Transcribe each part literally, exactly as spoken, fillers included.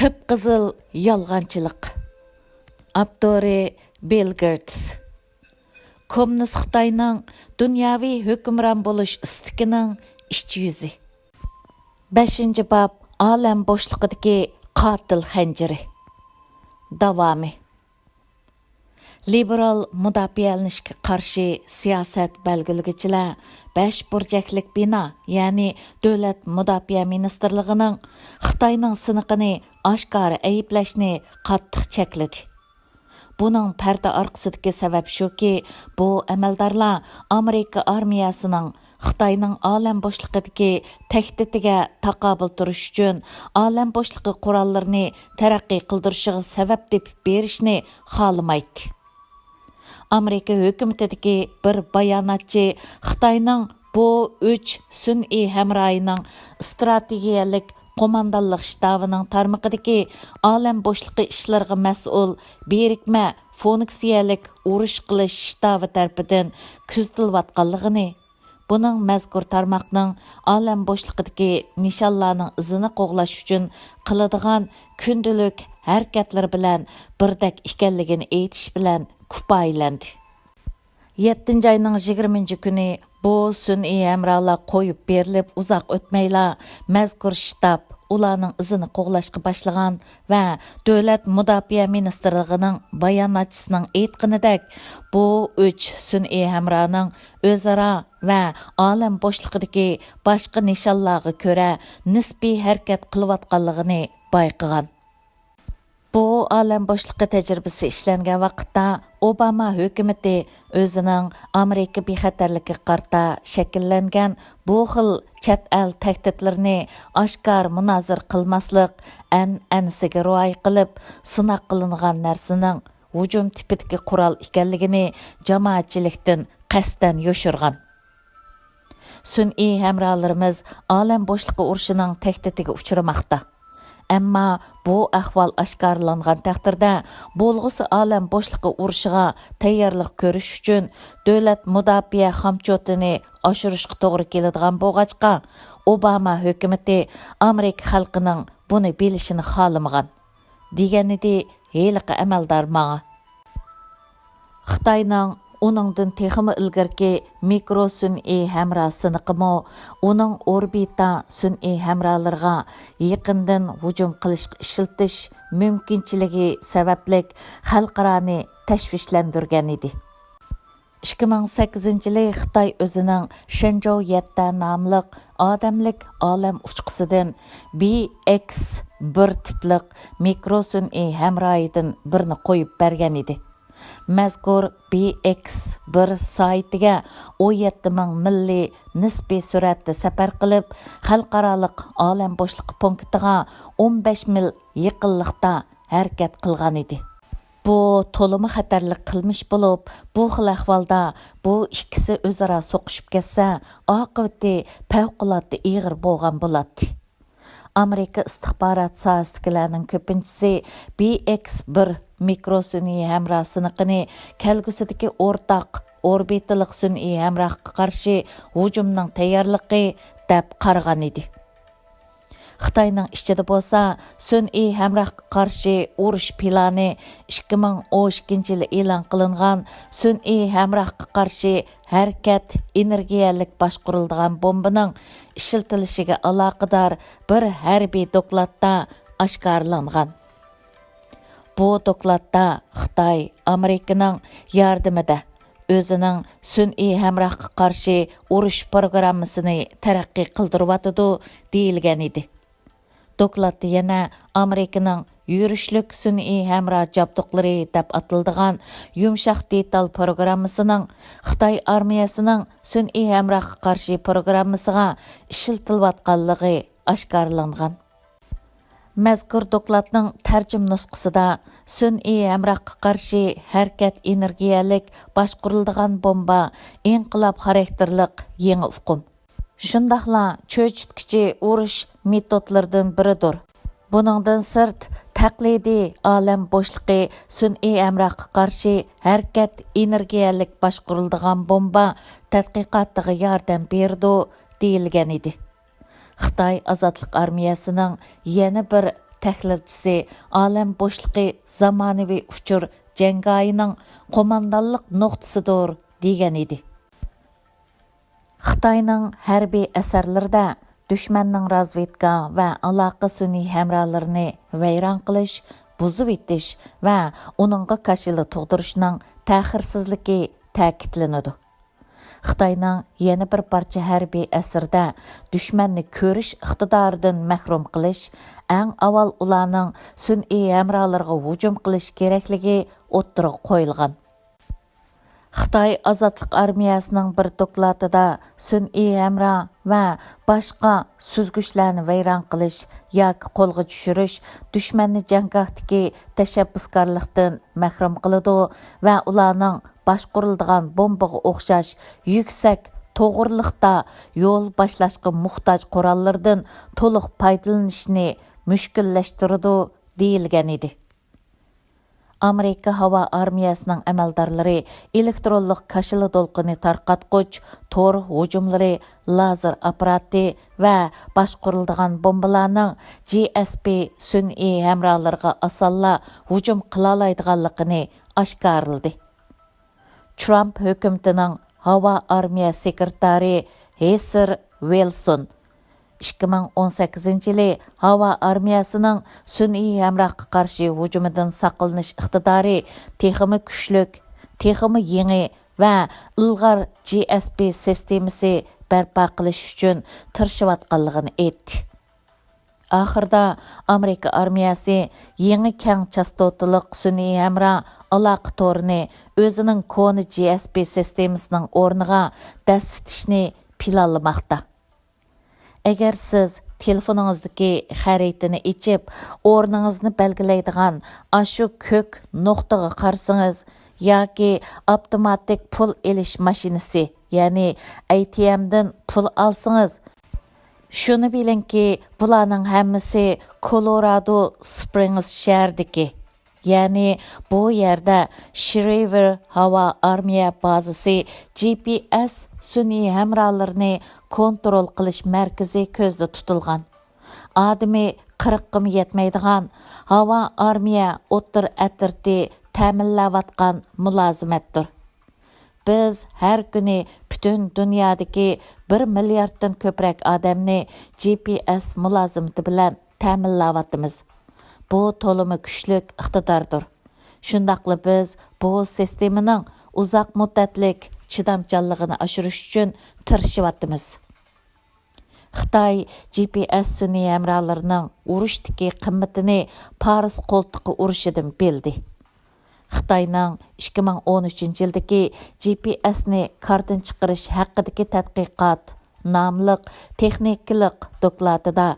قىپقىزىل يالغانچىلىق. ئاپتورى بىل گېيتس. كوممۇنىست خىتاينىڭ دۇنياۋى ھۆكۈمران بولۇش ئىستىكىنىڭ ئىچ يۈزى. بەشىنچى باب، ئالەم بوشلۇقىدىكى قاتىل خەنجىرى. داۋامى. لىبېرال مۇداپىئەلىنىشكە قارشى سىياسەت بەلگىلىگۈچىلەر بەش بۇرجەكلىك بىنا، يەنى دۆلەت مۇداپىئە مىنىستىرلىقىنىڭ خىتاينىڭ سىنىقىنى ئاشكارا ئەيىبلەشنى قاتتىق چەكلىدى. بۇنىڭ پەردە ئارقىسىدىكى سەۋەب شۇكى، بۇ ئەمەلدارلار ئامېرىكا ئارمىيەسىنىڭ خىتاينىڭ ئالەم بوشلۇقىدىكى تەھدىتىگە تاقابىل تۇرۇش ئۈچۈن ئالەم بوشلۇقى قوراللىرىنى تەرەققىي قىلدۇرۇشىغا سەۋەب تېپىپ بېرىشنى خالىمايتتى. ئامېرىكا ھۆكۈمىتىدىكى بىر باياناتچى خىتاينىڭ بو ئۈچ سۈنئىي ھەمراھىنىڭ ئىستراتېگىيەلىك قوماندانلىق شتابىنىڭ تارمىقىدىكى ئالەم بوشلۇقى ئىشلىرىغا مەسئۇل بىرىكمە فۇنكسىيەلىك ئۇرۇش قىلىش شتابى تەرىپىدىن كۆزىتىلىۋاتقانلىقىنى، بۇنىڭ مەزكۇر تارماقنىڭ ئالەم بوشلۇقىدىكى نىشانلارنىڭ ئىزىنى قوغلاش ئۈچۈن قىلىدىغان كۈندىلىك ھەرىكەتلىرى بىلەن بىردەك ئىكەنلىكىنى ئېيتىش بىلەن كۇپايىلەندى. يەتتىنچى ئاينىڭ يىگىرمىنچى كۈنى بۇ سۈنئىي ھەمراھلار قويۇپ بېرىلىپ ئۇزاق ئۆتمەيلا، مەزكۇر شتاب ئۇلارنىڭ ئىزىنى قوغلاشقا باشلىغان ۋە دۆلەت مۇداپىئە مىنىستىرلىقىنىڭ باياناتچىسىنىڭ ئېيتقىنىدەك، بۇ ئۈچ سۈنئىي ھەمراھنىڭ ئۆزئارا ۋە ئالەم بوشلۇقىدىكى باشقا نىشانلارغا كۆرە نىسپىي ھەرىكەت قىلىۋاتقانلىقىنى بايقىغان. بۇ ئالەم بوشلۇقى تەجرىبىسى ئىشلەنگەن ۋاقىتتا، ئوباما ھۆكۈمىتى ئۆزىنىڭ ئامېرىكا بىخەتەرلىكىگە قارىتا شەكىللەنگەن بۇ خىل چەت ئەل تەھدىتلىرىنى ئاشكارا مۇنازىرە قىلماسلىق ئەنئەنىسىگە رىئايە قىلىپ، سىناق قىلىنغان نەرسىنىڭ ھۇجۇم تىپىدىكى قورال ئىكەنلىكىنى جامائەتچىلىكتىن قەستەن يوشۇرغان. سۈنئىي ھەمراھلىرىمىز ئالەم بوشلۇقى ئۇرۇشىنىڭ تەھدىتىگە ئۇچرىماقتا. ئەمما بۇ ئەھۋال ئاشكارىلانغان تەقدىردە، بولغۇسى ئالەم بوشلۇقى ئۇرۇشىغا تەييارلىق كۆرۈش ئۈچۈن دۆلەت مۇداپىئە خامچوتىنى ئاشۇرۇشقا توغرا كېلىدىغان بولغاچقا، ئوباما ھۆكۈمىتى ئامېرىكا خەلقىنىڭ بۇنى بىلىشىنى خالىمىغان، دېگەنىدى ھېلىقى ئەمەلدار ماڭا. خىتاينىڭ ئۇنىڭدىن تېخىمۇ ئىلگىرىكى مىكرو سۈنئىي ھەمراھ سىنىقىمۇ ئۇنىڭ ئوربىتا سۈنئىي ھەمراھلىرىغا يېقىندىن ھۇجۇم قىلىشقا ئىشلىتىش مۇمكىنچىلىكى سەۋەبلىك خەلقئارانى تەشۋىشلەندۈرگەن ئىدى. ئىككى مىڭ سەككىزىنچى يىلى خىتاي ئۆزىنىڭ شېنجوۋ يەتتە ناملىق ئادەملىك ئالەم ئۇچقۇسىدىن بى ئېكس بىر تىپلىق مىكرو سۈنئىي ھەمراھىدىن بىرنى قويۇپ بەرگەن ئىدى. مەزكۇر بى ئېكس بىر سائىتىگە ئون يەتتە مىڭ مىللى نىسپىي سۈرئەتتە سەپەر قىلىپ، خەلقئارالىق ئالەم بوشلۇقى پونكىتىغا ئون بەش مىل يېقىنلىقتا ھەرىكەت قىلغان ئىدى. بۇ تولىمۇ خەتەرلىك قىلمىش بولۇپ، بۇ خىل ئەھۋالدا بۇ ئىككىسى ئۆزئارا سوقۇشۇپ كەتسە، ئاقىۋىتى پەۋقۇلئاددە ئېغىر بولغان بولاتتى. ئامېرىكا ئىستىخبارات ساھەسىدىكىلەرنىڭ كۆپىنچىسى بى ئېكس بىر مىكرو سۈنئىي ھەمراھ سىنىقىنى كەلگۈسىدىكى ئورتاق ئوربىتىلىق سۈنئىي ھەمراھقا قارشى ھۇجۇمنىڭ تەييارلىقى دەپ قارىغان ئىدى. خىتاينىڭ ئىچىدە بولسا، سۈنئىي ھەمراھقا قارشى ئۇرۇش پىلانى ئىككى مىڭ ئون ئىككىنچى يىلى ئېلان قىلىنغان سۈنئىي ھەمراھقا قارشى ھەرىكەت ئېنېرگىيەلىك باشقۇرۇلىدىغان بومبىنىڭ ئىشلىتىلىشىگە ئالاقىدار بىر ھەربىي دوكلاتتا ئاشكارىلانغان. بۇ دوكلاتتا خىتاي ئامېرىكىنىڭ ياردىمىدە ئۆزىنىڭ سۈنئىي ھەمراھقا قارشى ئۇرۇش پروگراممىسىنى تەرەققىي قىلدۇرۇۋاتىدۇ، دېيىلگەن ئىدى. دوكلاتتا يەنە ئامېرىكىنىڭ يۈرۈشلۈك سۈنئىي ھەمراھ جابدۇقلىرى دەپ ئاتىلىدىغان يۇمشاق دېتال پروگراممىسىنىڭ خىتاي ئارمىيەسىنىڭ سۈنئىي ھەمراھقا قارشى پروگراممىسىغا ئىشلىتىلىۋاتقانلىقى ئاشكارىلانغان. مەزكۇر دوكلاتنىڭ تەرجىمە نۇسخىسىدا سۈنئىي ھەمراھقا قارشى ھەرىكەت ئېنېرگىيەلىك باشقۇرۇلىدىغان بومبا ئىنقىلاب خاراكتېرلىق يېڭى ئۇقۇم، شۇنداقلا چۆچۈتكۈچى ئۇرۇش مېتودلىرىدىن بىرىدۇر. بۇنىڭدىن سىرت، تەقلىدىي ئالەم بوشلۇقى سۈنئىي ھەمراھقا قارشى ھەرىكەت ئېنېرگىيەلىك باشقۇرۇلىدىغان بومبا تەتقىقاتىغا ياردەم بېرىدۇ، دېيىلگەن ئىدى. خىتاي ئازادلىق ئارمىيەسىنىڭ يەنە بىر تەھلىلچىسى ئالەم بوشلۇقى زامانىۋى ئۇچۇر جەڭگاھىنىڭ قوماندانلىق نۇقتىسىدۇر، دېگەن ئىدى. خىتاينىڭ ھەربىي ئەسەرلىرىدە دۈشمەننىڭ رازۋېدكا ۋە ئالاقە سۈنئىي ھەمراھلىرىنى ۋەيران قىلىش، بۇزۇۋېتىش ۋە ئۇنىڭغا كاشىلا تۇغدۇرۇشنىڭ تەخىرسىزلىكى تەكىتلىنىدۇ. خىتاينىڭ يەنە بىر پارچە ھەربىي ئەسىرىدە دۈشمەننى كۆرۈش ئىقتىدارىدىن مەھرۇم قىلىش، ئەڭ ئاۋۋال ئۇلارنىڭ سۈنئىي ھەمراھلىرىغا ھۇجۇم قىلىش كېرەكلىكى ئوتتۇرىغا قويۇلغان. خىتاي ئازادلىق ئارمىيەسىنىڭ بىر دوكلاتىدا سۈنئىي ھەمراھ ۋە باشقا سۈزگۈچلەرنى ۋەيران قىلىش ياكى قولغا چۈشۈرۈش دۈشمەننى جەڭگاھتىكى تەشەببۇسكارلىقتىن مەھرۇم قىلىدۇ ۋە ئۇلارنىڭ باشقۇرۇلىدىغان بومبىغا ئوخشاش يۈكسەك توغرىلىقتا يول باشلاشقا موھتاج قوراللىرىدىن تولۇق پايدىلىنىشنى مۈشكۈللەشتۈرىدۇ، دېيىلگەن ئىدى. ئامېرىكا ھاۋا ئارمىيەسىنىڭ ئەمەلدارلىرى ئېلېكترونلۇق كاشىلا دولقۇنى تارقاتقۇچ تور ھۇجۇملىرى، لازېر ئاپپاراتى ۋە باشقۇرۇلىدىغان بومبىلارنىڭ جى ئەس پى سۈنئىي ھەمراھلىرىغا ئاسانلا ھۇجۇم قىلالايدىغانلىقىنى ئاشكارىلىدى. ترامپ ھۆكۈمىتىنىڭ ھاۋا ئارمىيە سېكرېتارى ھېسېر ۋىلسون ئىككى مىڭ ئون سەككىزىنچى يىلى ھاۋا ئارمىيەسىنىڭ سۈنئىي ھەمراھقا قارشى ھۇجۇمىدىن ساقلىنىش ئىقتىدارى تېخىمۇ كۈچلۈك، تېخىمۇ يېڭى ۋە ئىلغار جى ئەس پى سىستېمىسى بەرپا قىلىش ئۈچۈن تىرىشىۋاتقانلىقىنى ئېيتتى. ئاخىرىدا ئامېرىكا ئارمىيەسى يېڭى كەڭ چاستوتىلىق سۈنئىي ھەمراھ ئالاقە تورىنى ئۆزىنىڭ كونا جى ئەس پى سىستېمىسىنىڭ ئورنىغا دەسسىتىشنى پىلانلىماقتا. ئەگەر سىز تېلېفونىڭىزدىكى خەرىتىنى ئېچىپ، ئورنىڭىزنى بەلگىلەيدىغان ئاشۇ كۆك نۇقتىغا قارىسىڭىز ياكى ئاپتوماتىك پۇل ئېلىش ماشىنىسى، يەنى ئەي تى ئېمدىن پۇل ئالسىڭىز، شۇنى بىلىڭكى، بۇلارنىڭ ھەممىسى كولورادو سپرىڭس شەھىرىدىكى، يەنى بۇ يەردە شرىۋېر ھاۋا ئارمىيە بازىسى جى پى ئېس سۈنئىي ھەمراھلىرىنى كونترول قىلىش مەركىزى كۆزدە تۇتۇلغان. ئادىمى قىرىققىمۇ يەتمەيدىغان ھاۋا ئارمىيە ئوتتۇرا ئەترىتى تەمىنلەۋاتقان مۇلازىمەتتۇر. بىز ھەر كۈنى پۈتۈن دۇنيادىكى بىر مىلياردتىن كۆپرەك ئادەمنى جى پى ئېس مۇلازىمىتى بىلەن تەمىنلەۋاتىمىز. بۇ تولىمۇ كۈچلۈك ئىقتىداردۇر. شۇنداقلا بىز بۇ سىستېمىنىڭ ئۇزاق مۇددەتلىك چىدامچانلىقىنى ئاشۇرۇش ئۈچۈن تىرىشىۋاتىمىز. خىتاي جى پى ئېس سۈنئىي ھەمراھلىرىنىڭ ئۇرۇشتىكى قىممىتىنى پارس قولتۇقى ئۇرۇشىدىن بىلدى. خىتاينىڭ ئىككى مىڭ ئون ئۈچىنچى يىلدىكى جى پى ئېسنى كاردىن چىقىرىش ھەققىدىكى تەتقىقات ناملىق تېخنىكىلىق دوكلاتىدا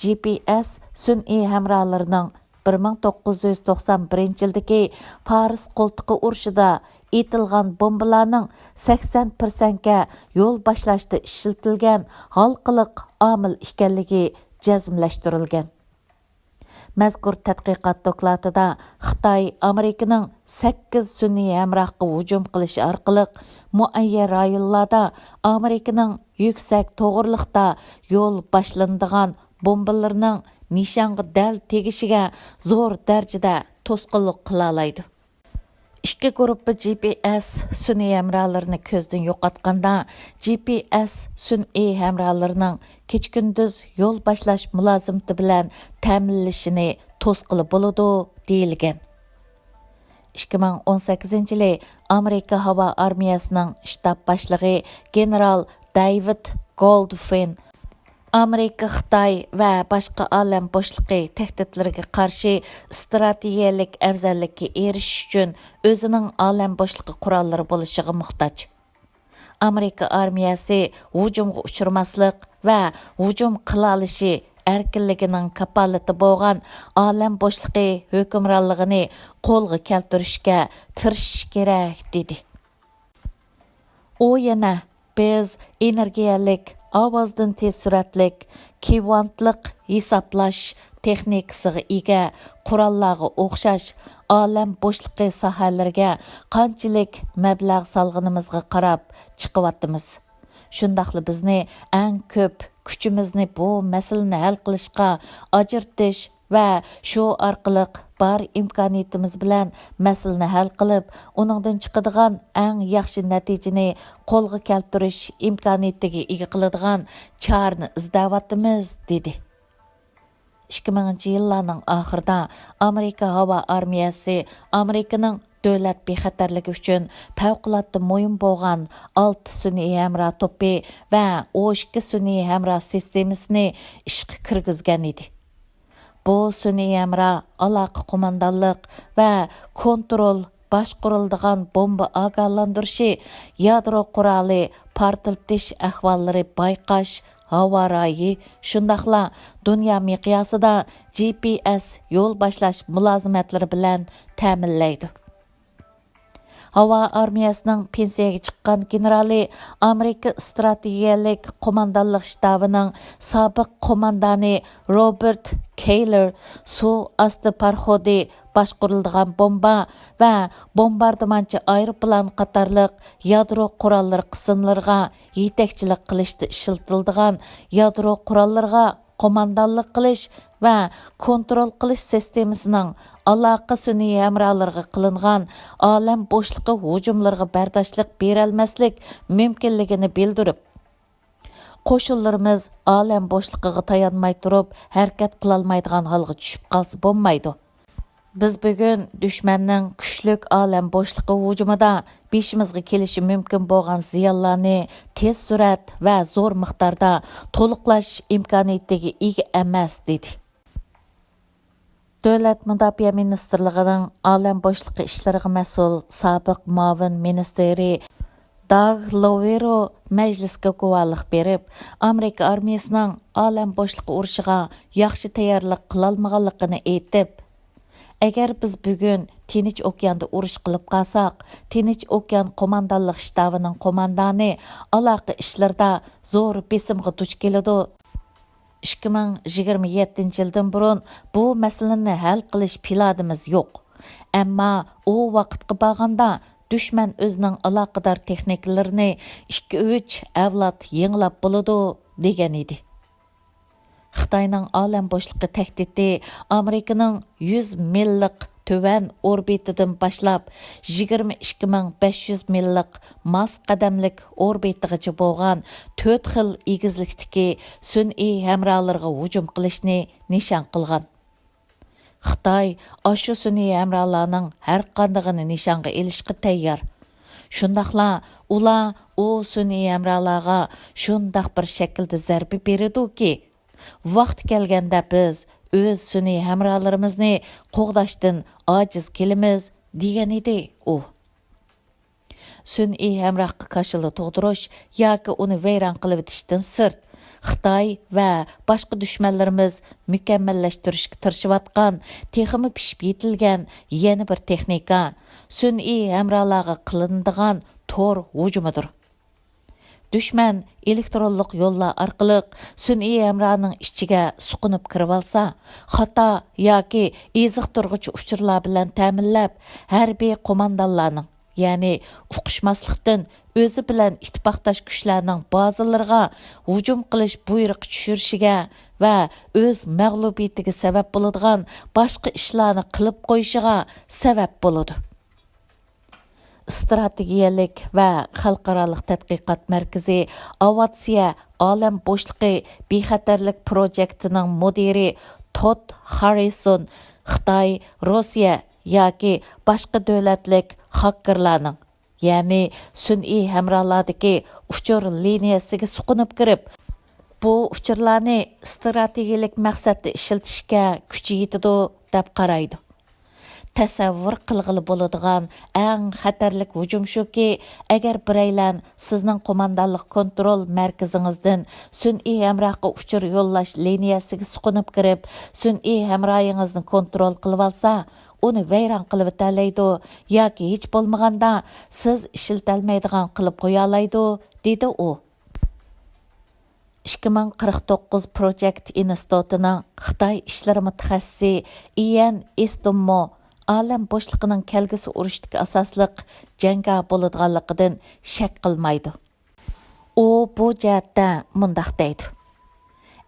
جى پى ئېس سۈنئىي ھەمراھلىرىنىڭ بىر مىڭ توققۇز يۈز توقسان بىرىنچى يىلدىكى پارس قولتۇقى ئۇرۇشىدا ئېتىلغان بومبىلارنىڭ سەكسەن پىرسەنتكە يول باشلاشتا ئىشلىتىلگەن ھالقىلىق ئامىل ئىكەنلىكى جەزملەشتۈرۈلگەن. مەزكۇر تەتقىقات دوكلاتىدا خىتاي ئامېرىكىنىڭ سەككىز سۈنئىي ھەمراھقا ھۇجۇم قىلىشى ئارقىلىق مۇئەييەن رايونلاردا ئامېرىكىنىڭ يۈكسەك توغرىلىقتا يول باشلىنىدىغان بومبىلىرىنىڭ نىشانغا دەل تېگىشىگە زور دەرىجىدە توسقۇنلۇق قىلالايدۇ. ئىككى گۇرۇپپا جى پى ئېس سۈنئىي ھەمراھلىرىنى كۆزدىن يوقاتقاندا، جى پى ئېس سۈنئىي ھەمراھلىرىنىڭ كېچە-كۈندۈز يول باشلاش مۇلازىمىتى بىلەن تەمىنلىشىنى توسقىلى بولىدۇ، دېيىلگەن. ئىككى مىڭ ئون سەككىزىنچى يىلى ئامېرىكا ھاۋا ئارمىيەسىنىڭ شتاب باشلىقى گېنېرال دېۋىد گولدفىن ئامېرىكا خىتاي ۋە باشقا ئالەم بوشلۇقى تەھدىتلىرىگە قارشى ئىستراتېگىيەلىك ئەۋزەللىككە ئېرىشىش ئۈچۈن ئۆزىنىڭ ئالەم بوشلۇقى قوراللىرى بولۇشىغا موھتاج. ئامېرىكا ئارمىيەسى ھۇجۇمغا ئۇچرىماسلىق ۋە ھۇجۇم قىلالىشى ئەركىنلىكىنىڭ كاپالىتى بولغان ئالەم بوشلۇقى ھۆكۈمرانلىقىنى قولغا كەلتۈرۈشكە تىرىشىش كېرەك، دېدى. ئۇ يەنە، بىز ئېنېرگىيەلىك، ئاۋازدىن تېز سۈرئەتلىك، كۋانتلىق ھېسابلاش تېخنىكىسىغا ئىگە قوراللارغا ئوخشاش ئالەم بوشلۇقى ساھەلىرىگە قانچىلىك مەبلەغ سالغىنىمىزغا قاراپ چىقىۋاتىمىز. شۇنداقلا بىزنى ئەڭ كۆپ كۈچىمىزنى بۇ مەسىلىنى ھەل قىلىشقا ئاجرىتىش ۋە شۇ ئارقىلىق بار ئىمكانىيىتىمىز بىلەن مەسىلىنى ھەل قىلىپ، ئۇنىڭدىن چىقىدىغان ئەڭ ياخشى نەتىجىنى قولغا كەلتۈرۈش ئىمكانىيىتىگە ئىگە قىلىدىغان چارىنى ئىزدەۋاتىمىز، دېدى. ئىككى مىڭىنچى يىللارنىڭ ئاخىرىدا ئامېرىكا ھاۋا ئارمىيەسى ئامېرىكىنىڭ دۆلەت بىخەتەرلىكى ئۈچۈن پەۋقۇلئاددە مۇھىم بولغان ئالتە سۈنئىي ھەمراھ توپى ۋە ئون ئىككى سۈنئىي ھەمراھ سىستېمىسىنى ئىشقا كىرگۈزگەن ئىدى. بۇ سۈنئىي ھەمراھ ئالاقە قوماندانلىق ۋە كونترول باشقۇرۇلىدىغان بومبا ئاگاھلاندۇرۇشى، يادرو قورالى پارتلىتىش ئەھۋاللىرى بايقاش، ھاۋا رايى، شۇنداقلا دۇنيا مىقياسىدا جى پى ئېس يول باشلاش مۇلازىمەتلىرى بىلەن تەمىنلەيدۇ. ھاۋا ئارمىيەسىنىڭ پېنسىيەگە چىققان گېنېرالى، ئامېرىكا ئىستراتېگىيەلىك قوماندانلىق شتابىنىڭ سابىق قوماندانى روبېرت كېيلېر سۇ ئاستى پاراخوتى باشقۇرۇلىدىغان بومبا ۋە بومباردىمانچى ئايروپىلان قاتارلىق يادرو قوراللىرى قىسىملىرىغا يېتەكچىلىك قىلىشتا ئىشلىتىلىدىغان يادرو قوراللىرىغا قوماندانلىق قىلىش ۋە كونترول قىلىش سىستېمىسىنىڭ ئالاقە سۈنئىي ھەمراھلىرىغا قىلىنغان ئالەم بوشلۇقى ھۇجۇملىرىغا بەرداشلىق بېرەلمەسلىك مۇمكىنلىكىنى بىلدۈرۈپ، قوشۇنلىرىمىز ئالەم بوشلۇقىغا تايانماي تۇرۇپ ھەرىكەت قىلالمايدىغان ھالغا چۈشۈپ قالسا بولمايدۇ. بىز بۈگۈن دۈشمەننىڭ كۈچلۈك ئالەم بوشلۇقى ھۇجۇمىدا بېشىمىزغا كېلىشى مۇمكىن بولغان زىيانلارنى تېز سۈرئەت ۋە زور مىقداردا تولۇقلاش ئىمكانىيىتىگە ئىگە ئەمەس، دېدى. دۆلەت مۇداپىئە مىنىستىرلىقىنىڭ ئالەم بوشلۇقى ئىشلىرىغا مەسئۇل سابىق مۇئاۋىن مىنىستىرى داگ لوۋېرو مەجلىسكە گۇۋاھلىق بېرىپ، ئامېرىكا ئارمىيەسىنىڭ ئالەم بوشلۇقى ئۇرۇشىغا ياخشى تەييارلىق قىلالمىغانلىقىنى ئېيتىپ، ئەگەر بىز بۈگۈن تىنچ ئوكياندا ئۇرۇش قىلىپ قالساق، تىنچ ئوكيان قوماندانلىق شتابىنىڭ قوماندانى ئالاقە ئىشلىرىدا زور بېسىمغا دۇچ كېلىدۇ. ئىككى مىڭ يىگىرمە يەتتىنچى يىلدىن بۇرۇن بۇ مەسىلىنى ھەل قىلىش پىلانىمىز يوق. ئەمما ئۇ ۋاقىتقا بارغاندا دۈشمەن ئۆزىنىڭ ئالاقىدار تېخنىكىلىرىنى ئىككى، ئۈچ ئەۋلاد يېڭىلاپ بولىدۇ، دېگەن ئىدى. خىتاينىڭ ئالەم بوشلۇقى تەھدىتى ئامېرىكىنىڭ يۈز مىللىق تۆۋەن ئوربىتىدىن باشلاپ، يىگىرمە ئىككى مىڭ بەش يۈز مىللىق ماس قەدەملىك ئوربىتىغىچە بولغان تۆت خىل ئېگىزلىكتىكى سۈنئىي ھەمراھلىرىغا ھۇجۇم قىلىشنى نىشان قىلغان. خىتاي ئاشۇ سۈنئىي ھەمراھلارنىڭ ھەرقاندىقىنى نىشانغا ئېلىشقا تەييار. شۇنداقلا ئۇلار ئۇ سۈنئىي ھەمراھلارغا شۇنداق بىر شەكىلدە زەربە بېرىدۇكى، ۋاقتى كەلگەندە بىز ئۆز سۈنئىي ھەمراھلىرىمىزنى قوغداشتىن ئاجىز كېلىمىز، دېگەن ئىدى ئۇ. سۈنئىي ھەمراھقا كاشىلا تۇغدۇرۇش ياكى ئۇنى ۋەيران قىلىۋېتىشتىن سىرت، خىتاي ۋە باشقا دۈشمەنلىرىمىز مۇكەممەللەشتۈرۈشكە تىرىشىۋاتقان تېخىمۇ پىشىپ يېتىلگەن يەنە بىر تېخنىكا، سۈنئىي ھەمراھلارغا قىلىنىدىغان تور ھۇجۇمىدۇر. دۈشمەن ئېلېكترونلۇق يوللار ئارقىلىق سۈنئىي ھەمراھنىڭ ئىچىگە سۇقۇنۇپ كىرىۋالسا، خاتا ياكى ئېزىقتۇرغۇچ ئۇچۇرلار بىلەن تەمىنلەپ، ھەربىي قوماندانلارنىڭ، يەنى ئۇقۇشماسلىقتىن ئۆزى بىلەن ئىتتىپاقداش كۈچلەرنىڭ بازىلىرىغا ھۇجۇم قىلىش بۇيرۇقى چۈشۈرۈشىگە ۋە ئۆز مەغلۇبىيىتىگە سەۋەب بولىدىغان باشقا ئىشلارنى قىلىپ قويۇشىغا سەۋەب بولىدۇ. ئىستراتېگىيەلىك ۋە خەلقئارالىق تەتقىقات مەركىزى ئاۋىئاتسىيە ئالەم بوشلۇقى بىخەتەرلىك پروجېكتىنىڭ مۇدىرى تود خاررىسون خىتاي، روسىيە ياكى باشقا دۆلەتلىك خاككېرلارنىڭ، يەنى سۈنئىي ھەمراھلاردىكى ئۇچۇر لىنىيەسىگە سۇقۇنۇپ كىرىپ، بۇ ئۇچۇرلارنى ئىستراتېگىيەلىك مەقسەتتە ئىشلىتىشكە كۈچى يېتىدۇ، دەپ قارايدۇ. تەسەۋۋۇر قىلغىلى بولىدىغان ئەڭ خەتەرلىك ھۇجۇم شۇكى، ئەگەر بىرەيلەن سىزنىڭ قوماندانلىق كونترول مەركىزىڭىزدىن سۈنئىي ھەمراھقا ئۇچۇر يوللاش لىنىيەسىگە سۇقۇنۇپ كىرىپ، سۈنئىي ھەمراھىڭىزنى كونترول قىلىۋالسا، ئۇنى ۋەيران قىلىۋېتەلەيدۇ ياكى ھېچ بولمىغاندا سىز ئىشلىتەلمەيدىغان قىلىپ قويالايدۇ، دېدى ئۇ. ئىككى مىڭ قىرىق توققۇز پروجېكت ئىنستىتۇتىنىڭ خىتاي ئىشلىرى مۇتەخەسسىسى ئىيەن ئېستونمۇ ئالەم بوشلۇقىنىڭ كەلگۈسى ئۇرۇشتىكى ئاساسلىق جەڭگاھ بولىدىغانلىقىدىن شەك قىلمايدۇ. ئۇ بۇ جەھەتتە مۇنداق دەيدۇ: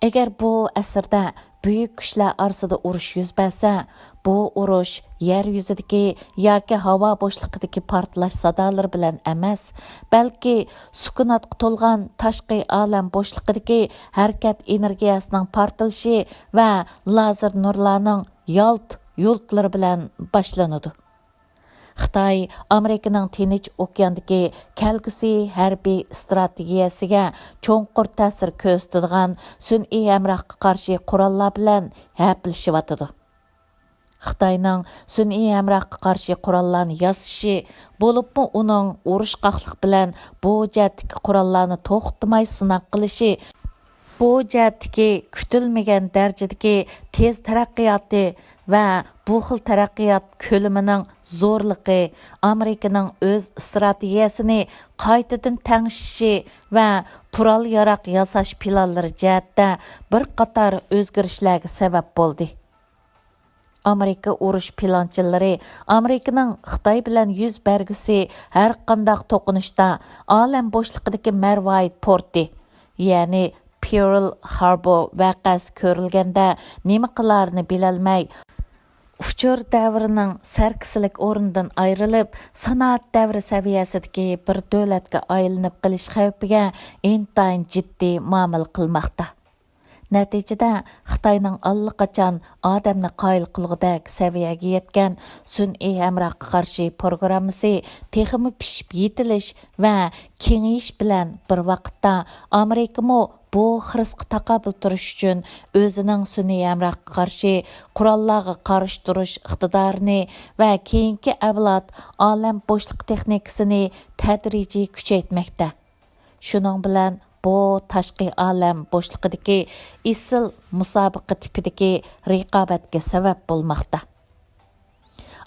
ئەگەر بۇ ئەسىردە بۈيۈك كۈچلەر ئارىسىدا ئۇرۇش يۈز بەرسە، بۇ ئۇرۇش يەر يۈزىدىكى ياكى ھاۋا بوشلۇقىدىكى پارتلاش سادالىرى بىلەن ئەمەس، بەلكى سۈكۈناتقا تولغان تاشقى ئالەم بوشلۇقىدىكى ھەرىكەت ئېنېرگىيەسىنىڭ پارتلىشى ۋە لازېر نۇرلارنىڭ يالت-يۇلتلىرى بىلەن باشلىنىدۇ. خىتاي ئامېرىكىنىڭ تىنچ ئوكياندىكى كەلگۈسى ھەربىي ئىستراتېگىيەسىگە چوڭقۇر تەسىر كۆرسىتىدىغان سۈنئىي ھەمراھقا قارشى قوراللار بىلەن ھەپىلىشىۋاتىدۇ. خىتاينىڭ سۈنئىي ھەمراھقا قارشى قوراللارنى ياسىشى، بولۇپمۇ ئۇنىڭ ئۇرۇشقاقلىق بىلەن بۇ جەھەتتىكى قوراللارنى توختىماي سىناق قىلىشى، بۇ جەھەتتىكى كۈتۈلمىگەن دەرىجىدىكى تېز تەرەققىياتى ۋە بۇ خىل تەرەققىيات كۆلىمىنىڭ زورلۇقى ئامېرىكىنىڭ ئۆز ئىستراتېگىيەسىنى قايتىدىن تەڭشىشى ۋە قورال-ياراغ ياساش پىلانلىرى جەھەتتە بىر قاتار ئۆزگىرىشلەرگە سەۋەب بولدى. ئامېرىكا ئۇرۇش پىلانچىلىرى ئامېرىكىنىڭ خىتاي بىلەن يۈز بەرگۈسى ھەرقانداق توقۇنۇشتا ئالەم بوشلۇقىدىكى مەرۋايىت پورتى، يەنى پېرل ھاربور ۋەقەسى كۆرۈلگەندە نېمە قىلارىنى بىلەلمەي، ئۇچۇر دەۋرىنىڭ سەركىسىلىك ئورنىدىن ئايرىلىپ، سانائەت دەۋرى سەۋىيەسىدىكى بىر دۆلەتكە ئايلىنىپ قېلىش خەۋپىگە ئىنتايىن جىددىي مۇئامىلە قىلماقتا. نەتىجىدە، خىتاينىڭ ئاللىقاچان ئادەمنى قايىل قىلغۇدەك سەۋىيەگە يەتكەن سۈنئىي ھەمراھقا قارشى پروگراممىسى تېخىمۇ پىشىپ يېتىلىش ۋە كېڭىيىش بىلەن بىر ۋاقىتتا، ئامېرىكىمۇ بۇ خىرىسقا تاقابىل تۇرۇش ئۈچۈن ئۆزىنىڭ سۈنئىي ھەمراھقا قارشى قوراللارغا قارشى تۇرۇش ئىقتىدارىنى ۋە كېيىنكى ئەۋلاد ئالەم بوشلۇق تېخنىكىسىنى تەدرىجىي كۈچەيتمەكتە. شۇنىڭ بىلەن بۇ تاشقى ئالەم بوشلۇقىدىكى ئېسىل مۇسابىقە تىپىدىكى رىقابەتكە سەۋەب بولماقتا.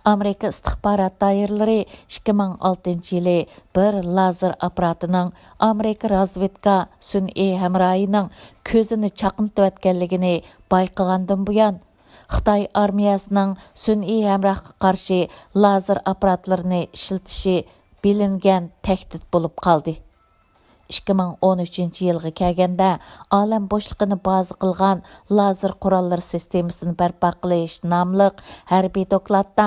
ئامېرىكا ئىستىخبارات دائىرىلىرى ئىككى مىڭ ئالتىنچى يىلى بىر لازېر ئاپپاراتىنىڭ ئامېرىكا رازۋېدكا سۈنئىي ھەمراھىنىڭ كۆزىنى چاقنىتىۋەتكەنلىكىنى بايقىغاندىن بۇيان، خىتاي ئارمىيەسىنىڭ سۈنئىي ھەمراھقا قارشى لازېر ئاپپاراتلىرىنى ئىشلىتىشى بىلىنگەن تەھدىت بولۇپ قالدى. ئىككى مىڭ ئون ئۈچىنچى يىلغا كەلگەندە، ئالەم بوشلۇقىنى بازا قىلغان لازېر قوراللىرى سىستېمىسىنى بەرپا قىلىش ناملىق ھەربىي دوكلاتتا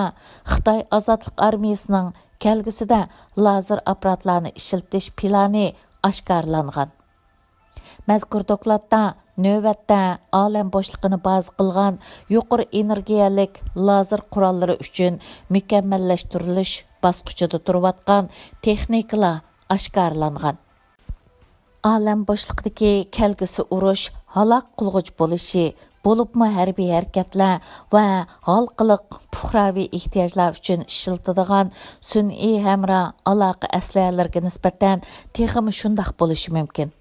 خىتاي ئازادلىق ئارمىيەسىنىڭ كەلگۈسىدە لازېر ئاپپاراتلارنى ئىشلىتىش پىلانى ئاشكارىلانغان. مەزكۇر دوكلاتتا نۆۋەتتە ئالەم بوشلۇقىنى بازا قىلغان يۇقىرى ئېنېرگىيەلىك لازېر قوراللىرى ئۈچۈن مۇكەممەللەشتۈرۈلۈش باسقۇچىدا تۇرۇۋاتقان تېخنىكىلار ئاشكارىلانغان. ئالەم بوشلۇقىدىكى كەلگۈسى ئۇرۇش ھالاك قىلغۇچ بولۇشى، بولۇپمۇ ھەربىي ھەرىكەتلەر ۋە ھالقىلىق پۇقراۋى ئېھتىياجلار ئۈچۈن ئىشلىتىدىغان سۈنئىي ھەمراھ ئالاقە ئەسلىھەلىرىگە نىسبەتەن تېخىمۇ شۇنداق بولۇشى مۇمكىن.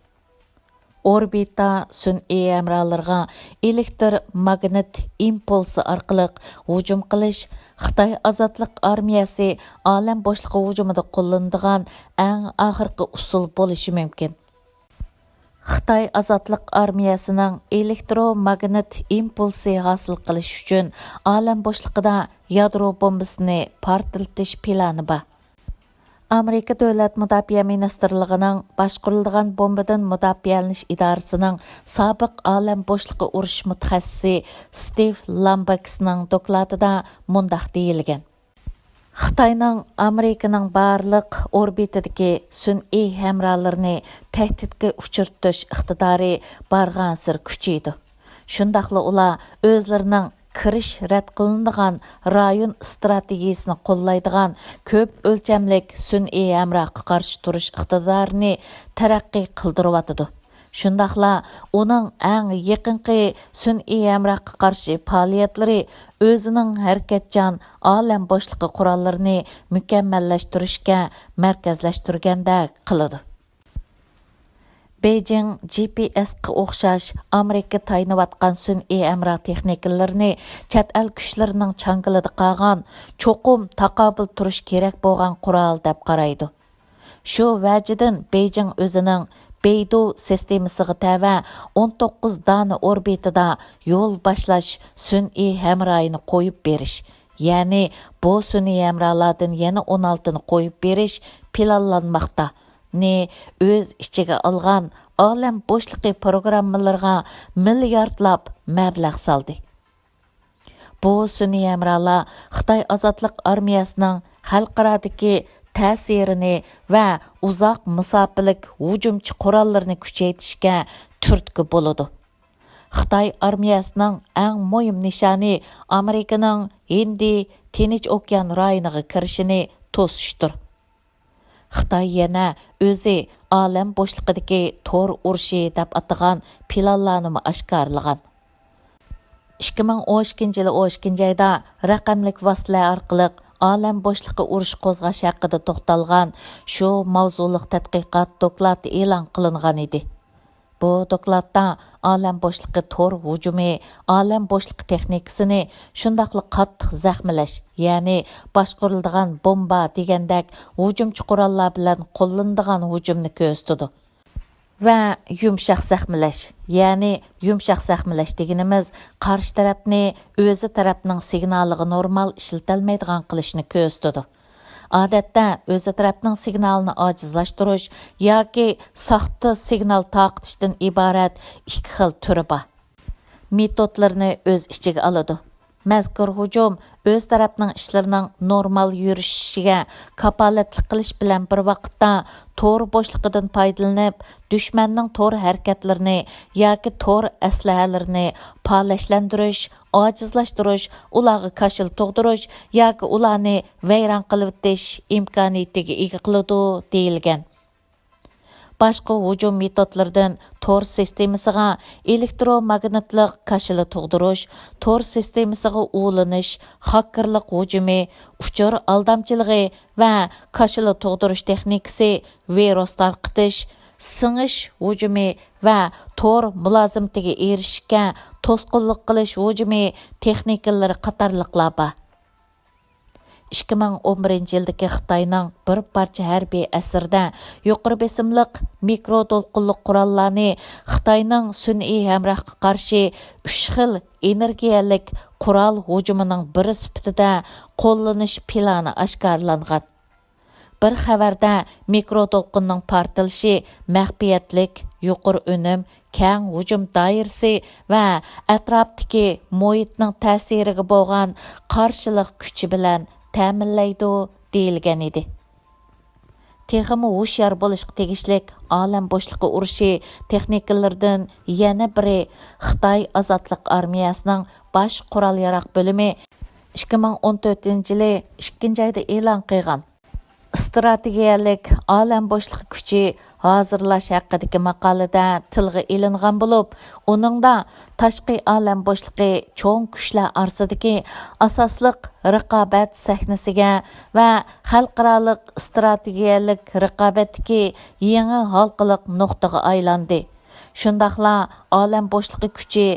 ئوربىتا سۈنئىي ھەمراھلىرىغا ئېلېكتر ماگنىت ئىمپۇلسى ئارقىلىق ھۇجۇم قىلىش خىتاي ئازادلىق ئارمىيەسى ئالەم بوشلۇقى ھۇجۇمىدا قوللىنىدىغان ئەڭ ئاخىرقى ئۇسۇل بولۇشى مۇمكىن. خىتاي ئازادلىق ئارمىيەسىنىڭ ئېلېكتروماگنىت ئىمپۇلسى ھاسىل قىلىش ئۈچۈن ئالەم بوشلۇقىدا يادرو بومبىسىنى پارتلىتىش پىلانى بار. ئامېرىكا دۆلەت مۇداپىئە مىنىستىرلىقىنىڭ باشقۇرۇلىدىغان بومبىدىن مۇداپىئەلىنىش ئىدارىسىنىڭ سابىق ئالەم بوشلۇقى ئۇرۇش مۇتەخەسسىسى ستىف لامبېكسنىڭ دوكلاتىدا مۇنداق دېيىلگەن: خىتاينىڭ ئامېرىكىنىڭ بارلىق ئوربىتىدىكى سۈنئىي ھەمراھلىرىنى تەھدىتكە ئۇچرىتىش ئىقتىدارى بارغانسېرى كۈچىيىدۇ. شۇنداقلا ئۇلار ئۆزلىرىنىڭ كىرىش رەت قىلىنىدىغان رايون ئىستراتېگىيىسىنى قوللايدىغان كۆپ ئۆلچەملىك سۈنئىي ھەمراھقا قارشى تۇرۇش ئىقتىدارىنى تەرەققىي قىلدۇرۇۋاتىدۇ. شۇنداقلا ئۇنىڭ ئەڭ يېقىنقى سۈنئىي ھەمراھقا قارشى پائالىيەتلىرى ئۆزىنىڭ ھەرىكەتچان ئالەم بوشلۇقى قوراللىرىنى مۇكەممەللەشتۈرۈشكە مەركەزلەشتۈرگەندەك قىلىدۇ. بېيجىڭ جى پى ئېسقا ئوخشاش ئامېرىكا تايىنىۋاتقان سۈنئىي ھەمراھ تېخنىكىلىرىنى چەت ئەل كۈچلىرىنىڭ چاڭگىلىدا قالغان، چوقۇم تاقابىل تۇرۇش كېرەك بولغان قورال دەپ قارايدۇ. شۇ ۋەجىدىن بېيجىڭ ئۆزىنىڭ بېيدۇ سىستېمىسىغا تەۋە ئون توققۇز دانە ئوربىتىدا يول باشلاش سۈنئىي ھەمراھىنى قويۇپ بېرىش، يەنى بۇ سۈنئىي ھەمراھلاردىن يەنە ئون ئالتىنى قويۇپ بېرىش پىلانلانماقتا، نى ئۆز ئىچىگە ئالغان ئالەم بوشلۇقى پروگراممىلىرىغا مىلياردلاپ مەبلەغ سالدى. بۇ سۈنئىي ھەمراھلار خىتاي ئازادلىق ئارمىيەسىنىڭ خەلقئارادىكى تەسىرىنى ۋە ئۇزاق مۇساپىلىك ھۇجۇمچى قوراللىرىنى كۈچەيتىشكە تۈرتكە بولىدۇ. خىتاي ئارمىيەسىنىڭ ئەڭ مۇھىم نىشانى ئامېرىكىنىڭ ھىندى تىنچ ئوكيان رايونىغا كىرىشىنى توسۇشتۇر. خىتاي يەنە ئۆزى ئالەم بوشلۇقىدىكى تور ئۇرۇشى دەپ ئاتىغان پىلانلارنىمۇ ئاشكارىلىغان. ئىككى مىڭ ئون ئىككىنچى يىلى ئون ئىككىنچى ئايدا رەقەملىك ۋاسىتىلەر ئارقىلىق ئالەم بوشلۇقى ئۇرۇشى قوزغاش ھەققىدە توختالغان شۇ ماۋزۇلۇق تەتقىقات دوكلاتى ئېلان قىلىنغان ئىدى. بۇ دوكلاتتا ئالەم بوشلۇقى تور ھۇجۇمى، ئالەم بوشلۇقى تېخنىكىسىنى، شۇنداقلا قاتتىق زەخىملەش، يەنى باشقۇرۇلىدىغان بومبا دېگەندەك ھۇجۇمچى قوراللار بىلەن قوللىنىدىغان ھۇجۇمنى كۆرسىتىدۇ. ۋە يۇمشاق زەخىملەش، يەنى يۇمشاق زەخىملەش دېگىنىمىز قارشى تەرەپنى ئۆزى تەرەپنىڭ سىگنالىغا نورمال ئىشلىتەلمەيدىغان قىلىشنى كۆرسىتىدۇ. ئادەتتە ئۆزى تەرەپنىڭ سىگنالىنى ئاجىزلاشتۇرۇش ياكى ساختا سىگنال تارقىتىشتىن ئىبارەت ئىككى خىل تۈرى بار. مېتودلىرىنى ئۆز ئىچىگە ئالىدۇ. مەزكۇر ھۇجۇم ئۆز تەرەپنىڭ ئىشلىرىنىڭ نورمال يۈرۈشۈشىگە كاپالەتلىك قىلىش بىلەن بىر ۋاقىتتا، تور بوشلۇقىدىن پايدىلىنىپ، دۈشمەننىڭ تور ھەرىكەتلىرىنى ياكى تور ئەسلىھەلىرىنى پالەچلەندۈرۈش، ئاجىزلاشتۇرۇش، ئۇلارغا كاشىلا تۇغدۇرۇش ياكى ئۇلارنى ۋەيران قىلىۋېتىش ئىمكانىيىتىگە ئىگە قىلىدۇ، دېيىلگەن. باشقا ھۇجۇم مېتودلىرىدىن تور سىستېمىسىغا ئېلېكتروماگنىتلىق كاشىلا تۇغدۇرۇش، تور سىستېمىسىغا ئۇلىنىش، خاكېرلىق ھۇجۇمى، ئۇچۇر ئالدامچىلىقى ۋە كاشىلا تۇغدۇرۇش تېخنىكىسى، ۋىرۇس تارقىتىش، سىڭىش ھۇجۇمى ۋە تور مۇلازىمىتىگە ئېرىشىشكە توسقۇنلۇق قىلىش ھۇجۇمى تېخنىكىلىرى قاتارلىقلار بار. ئىككى مىڭ ئون بىرىنچى يىلدىكى خىتاينىڭ بىر پارچە ھەربىي ئەسىرىدە يۇقىرى بېسىملىق مىكرو دولقۇنلۇق قوراللارنى خىتاينىڭ سۈنئىي ھەمراھقا قارشى ئۈچ خىل ئېنېرگىيەلىك قورال ھۇجۇمىنىڭ بىرى سۈپىتىدە قوللىنىش پىلانى ئاشكارىلانغان. بىر خەۋەردە مىكرو دولقۇننىڭ پارتلىشى مەخپىيەتلىك، يۇقىرى ئۈنۈم، كەڭ ھۇجۇم دائىرىسى ۋە ئەتراپتىكى مۇھىتنىڭ تەسىرىگە بولغان قارشىلىق كۈچى بىلەن تەمىنلەيدۇ، دېيىلگەن ئىدى. تېخىمۇ ھوشيار بولۇشقا تېگىشلىك ئالەم بوشلۇقى ئۇرۇشى تېخنىكىلىرىدىن يەنە بىرى، خىتاي ئازادلىق ئارمىيەسىنىڭ باش قورال ياراغ بۆلۈمى ئىككى مىڭ ئون تۆتىنچى يىلى ئىككىنچى ئايدا ئېلان قىلغان ئىستراتېگىيەلىك ئالەم بوشلۇقى كۈچى ھازىرلاش ھەققىدىكى ماقالىدە تىلغا ئېلىنغان بولۇپ، ئۇنىڭدا تاشقى ئالەم بوشلۇقى چوڭ كۈچلەر ئارىسىدىكى ئاساسلىق رىقابەت سەھنىسىگە ۋە خەلقئارالىق ئىستراتېگىيەلىك رىقابەتتىكى يېڭى ھالقىلىق نۇقتىغا ئايلاندى. شۇنداقلا ئالەم بوشلۇقى كۈچى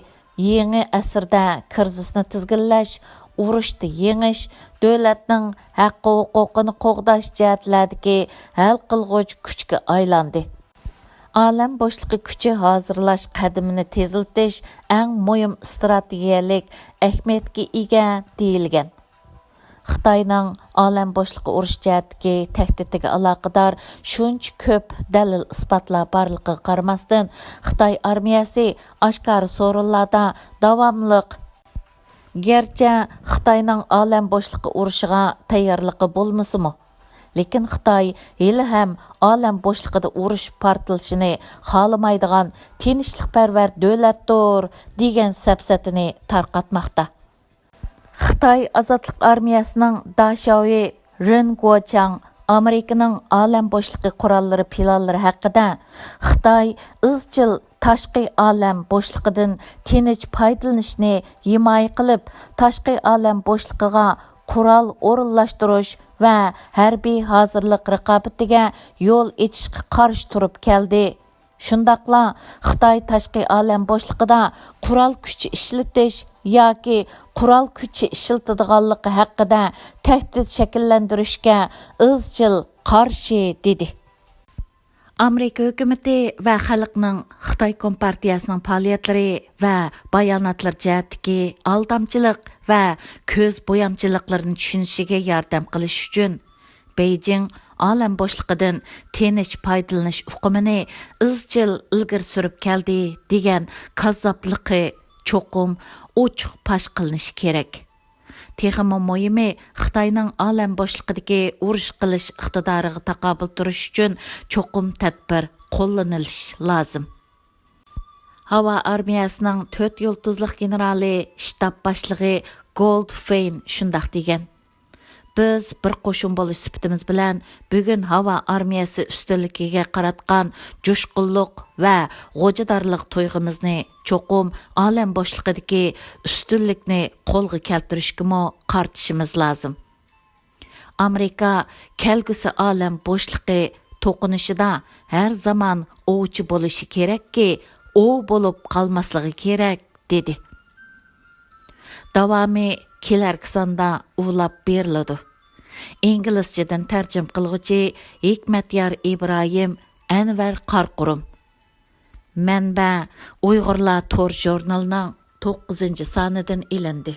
يېڭى ئەسىردە كىرىزىسنى تىزگىنلەش، ئۇرۇشتا يېڭىش، دۆلەتنىڭ ھەققى-ھوقۇقىنى قوغداش جەھەتلەردىكى ھەل قىلغۇچ كۈچكە ئايلاندى. ئالەم بوشلۇقى كۈچى ھازىرلاش قەدىمىنى تېزلىتىش ئەڭ مۇھىم ئىستراتېگىيەلىك ئەھمىيەتكە ئىگە، دېيىلگەن. خىتاينىڭ ئالەم بوشلۇقى ئۇرۇش جەھەتتىكى تەھدىتىگە ئالاقىدار شۇنچە كۆپ دەلىل-ئىسپاتلار بارلىقىغا قارىماستىن، خىتاي ئارمىيەسى ئاشكارا سورۇنلاردا داۋاملىق، گەرچە خىتاينىڭ ئالەم بوشلۇقى ئۇرۇشىغا تەييارلىقى بولمىسىمۇ، لېكىن خىتاي ھېلىھەم ئالەم بوشلۇقىدا ئۇرۇش پارتلىشىنى خالىمايدىغان تىنچلىقپەرۋەر دۆلەتتۇر، دېگەن سەپسەتىنى تارقاتماقتا. خىتاي ئازادلىق ئارمىيەسىنىڭ داشاۋيى رېن گۇچياڭ ئامېرىكىنىڭ ئالەم بوشلۇقى قوراللىرى پىلانلىرى ھەققىدە، خىتاي ئىزچىل تاشقى ئالەم بوشلۇقىدىن تىنچ پايدىلىنىشنى ھىمايە قىلىپ، تاشقى ئالەم بوشلۇقىغا قورال ئورۇنلاشتۇرۇش ۋە ھەربىي ھازىرلىق رىقابىتىگە يول ئېچىشقا قارشى تۇرۇپ كەلدى. شۇنداقلا خىتاي تاشقى ئالەم بوشلۇقىدا قورال كۈچى ئىشلىتىش ياكى قورال كۈچى ئىشلىتىدىغانلىقى ھەققىدە تەھدىت شەكىللەندۈرۈشكە ئىزچىل قارشى، دېدى. ئامېرىكا ھۆكۈمىتى ۋە خەلقنىڭ خىتاي كومپارتىيەسىنىڭ پائالىيەتلىرى ۋە باياناتلىرى جەھەتتىكى ئالدامچىلىق ۋە كۆز بويامچىلىقلىرىنى چۈشىنىشىگە ياردەم قىلىش ئۈچۈن، بېيجىڭ ئالەم بوشلۇقىدىن تىنچ پايدىلىنىش ئۇقۇمىنى ئىزچىل ئىلگىرى سۈرۈپ كەلدى دېگەن كاززاپلىقى چوقۇم ئوچۇق پاش قىلىنىشى كېرەك. تېخىمۇ مۇھىمى، خىتاينىڭ ئالەم بوشلۇقىدىكى ئۇرۇش قىلىش ئىقتىدارىغا تاقابىل تۇرۇش ئۈچۈن چوقۇم تەدبىر قوللىنىلىشى لازىم. ھاۋا ئارمىيەسىنىڭ تۆت يۇلتۇزلۇق گېنېرالى، شتاب باشلىقى گولدفېين شۇنداق دېگەن: «بىز بىر قوشۇن بولۇش سۈپىتىمىز بىلەن، بۈگۈن ھاۋا ئارمىيەسى ئۈستۈنلۈكىگە قاراتقان جۇشقۇنلۇق ۋە غوجىدارلىق تۇيغۇمىزنى چوقۇم ئالەم بوشلۇقىدىكى ئۈستۈنلۈكنى قولغا كەلتۈرۈشكىمۇ قارىتىشىمىز لازىم.» ئامېرىكا كەلگۈسى ئالەم بوشلۇقى توقۇنۇشىدا ھەر زامان ئوۋچى بولۇشى كېرەككى، ئوۋ بولۇپ قالماسلىقى كېرەك، دېدى. داۋامى كېلەركى ساندا ئۇلاپ بېرىلىدۇ. ئىنگلىزچىدىن تەرجىمە قىلغۇچى ھېكمەتيار ئىبراھىم، ئەنۋەر قارقۇرۇم. مەنبە: ئۇيغۇرلار تور ژۇرنىلىنىڭ توققۇزىنچى سانىدىن ئېلىندى.